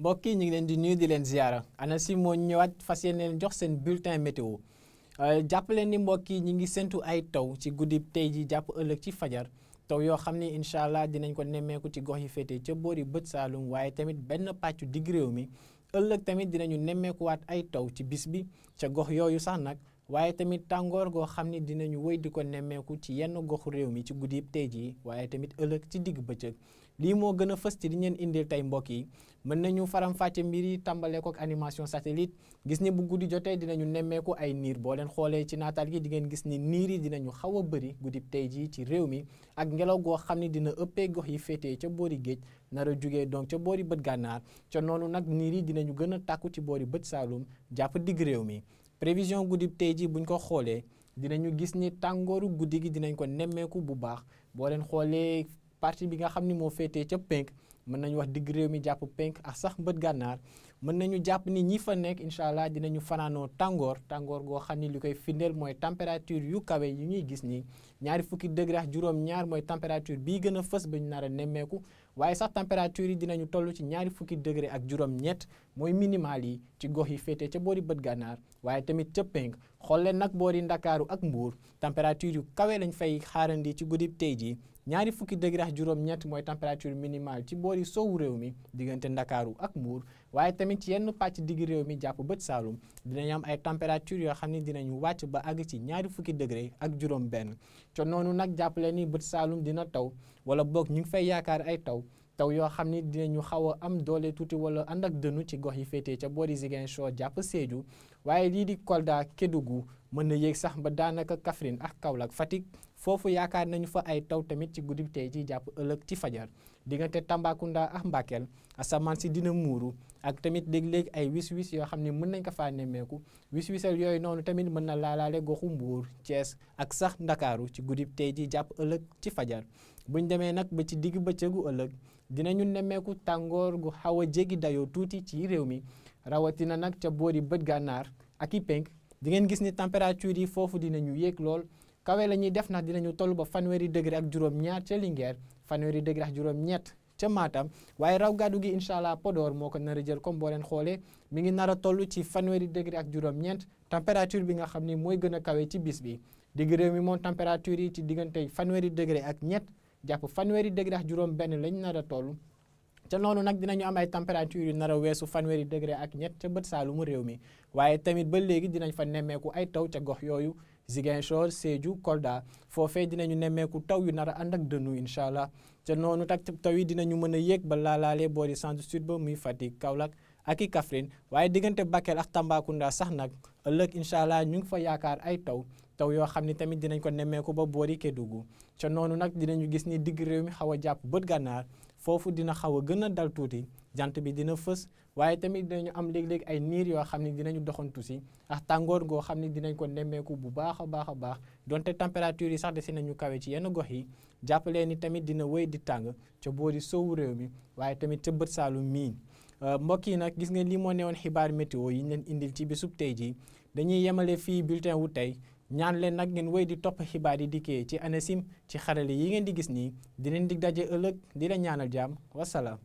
mbokk yi ñu ngi leen di nuyu di leen ziara ANACIM moo ñëwaat fas yéene leen jox seen bulletin météo jàpp leen ni mbokk yi ñu ngi séntu ay taw ci guddi tey ji jàpp ëllëg ci fajar taw yoo xam ni incha allah dinañ ko nemmeeku ci gox yi féete ca boori bët Saalum waaye tamit benn pàccu digg réew mi ëllëg tamit dinañu nemmeekuwaat ay taw ci bis bi ca gox yooyu sax nag waaye tamit tàngoor goo xam ni dinañu wëy di ko nemmeeku ci yenn goxu réew mi ci guddi tey jii waaye tamit ëllëg ci digg bëccëg lii moo gën a fës ci di ngeen indil tey mbokk yi mën nañu faram-fàcce mbir yi tàmbalee ko ak animation satellite gis ni bu guddi jotee dinañu nemmeeku ay niir boo leen xoolee ci naataal gi di ngeen gis ni niir yi dinañu xaw a bëri guddi tey jii ci réew mi ak ngelaw goo xam ni dina ëppee gox yi féetee ca boori géej nar a jugee donc ca boori bët gànnaar ca noonu nag niir yi dinañu gën a tàkku ci boori bët Saalum jàpp digg réew mi prévision guddi tey jii buñ ko xoolee dinañu gis ni tàngooru guddi gi dinañ ko nemmeeku bu baax boo leen xoolee partie bi nga xam ni moo féetee ca penk mën nañu wax digg réew mi jàpp penk ak sax bët gànnaar mën nañu jàpp ni ñi fa nekk incha allah dinañu fanaanoo tàngoor goo xam ni li koy firndeel mooy température yu kawe yi ñuy gis ni ñaari fukki degré ak juróom-ñaar mooy température bii gën a fës ba ñu nar a nemmeeku waaye sax température yi dinañu toll ci ñaari fukki degré ak juróom-ñett mooy minimal yi ci gox yi féetee ca boori bët gànnaar waaye tamit ca penk xool leen nag boori ndakaaru ak mbuur température yu kawe lañ fay xaarandi ci guddi tey jii ñaari fukki degré ak juróom-ñett mooy température minimale ci boori sowu réew mi diggante ndakaaru ak mbuur waaye tamit ci yenn pàcc digg réew mi jàpp bët Saalum dinañ am ay température yoo xam ne dinañu wàcc ba àgg ci ñaari fukki degré ak juróom benn co noonu nag jàppale ni bët Saalum dina taw wala boog ñu ngi fay yaakaar ay taw yoo xam ni dinañu xaw a am doole tuuti wala ànd ak dënnu ci gox yi féetee ca boori Ziguinchor jàpp Sédhiou waaye lii di Kolda Kédougou mën na yéeg sax ba daanaka Kaffrine ak Kaolack Fatick foofu yaakaar nañu fa ay taw tamit ci guddi tey ji jàpp ëllëg ci fajar diggante Tambacounda ak Bakel asamaan si dina muuru ak tamit léeg-léeg ay wis-wis yoo xam ne mën nañ ko faa nemmeeku wis-wisal yooyu noonu tamit mën na laalaale goxu Mbuur Thiès ak sax Ndakaaru ci guddi tey ji jàpp ëllëg ci fajar buñ demee nag ba ci digg bëccëgu ëllëg dinañu nemmeeku tàngoor gu xaw a jéggi dayoo tuuti ci réew mi rawatina nag ca boori bët gànnaar ak i penk di ngeen gis ni température yi foofu dinañu yéeg lool kawe la ñuy def ndax dinañu toll ba fanweeri degré ak juróom-ñaar ca Linguère fanweeri degré ak juróom-ñett ca Matam waaye raw gàddu gi incha allah Podor moo ko nar a jël comme boo leen xoolee mi ngi nar a toll ci fanweeri degré ak juróom-ñeent température bi nga xam ni mooy gën a kawe ci bis bi digg réew mi moom température yi ci diggante fanweeri degré ak ñett jàpp fanweeri degré ak juróom-benn lañ nar a toll. ca noonu nag dinañu am ay température yu nar a weesu fanweeri degré ak ñett ca bët Saalumu réew mi waaye tamit ba léegi dinañ fa nemmeeku ay taw ca gox yooyu Ziguinchor Sédhiou Kolda foofee dinañu nemmeeku taw yu nar a ànd ak dënnu incha allah ca noonu tak taw yi dinañu mën a yéeg ba laalaale boori centre sud ba muy Fatick Kaolack ak i Kaffrine waaye diggante Bakel ak Tambacounda sax nag ëllëg incha allah ñu ngi fa yaakaar ay taw yoo xam ni tamit dinañ ko nemmeeku ba boori Kédougou ca noonu nag dinañu gis ni digg réew mi xaw a jàpp bët gànnaar foofu dina xaw a gën a dal tuuti jant bi dina fës waaye tamit dinañu am léeg-léeg ay niir yoo xam ne dinañu doxantu si ak tàngoor goo xam ne dinañ ko nemmeeku bu baax a baax donte température yi sax desi nañu kawe ci yenn gox yi jàppalee ni tamit dina wéy di tàng ca boori sowu réew mi waaye tamit ca bët Saalum mii mbokk yi nag gis nga lii moo newoon xibaar météo yi ñu leen indil ci bisub tey ji dañuy yemale fii bulletin wu tey ñaan leen nag ngeen wéy di topp xibaar yi dikkee ci ANACIM ci xarale yi ngeen di gis nii di leen dig daje ëllëg di la ñaanal jàmm wasalaam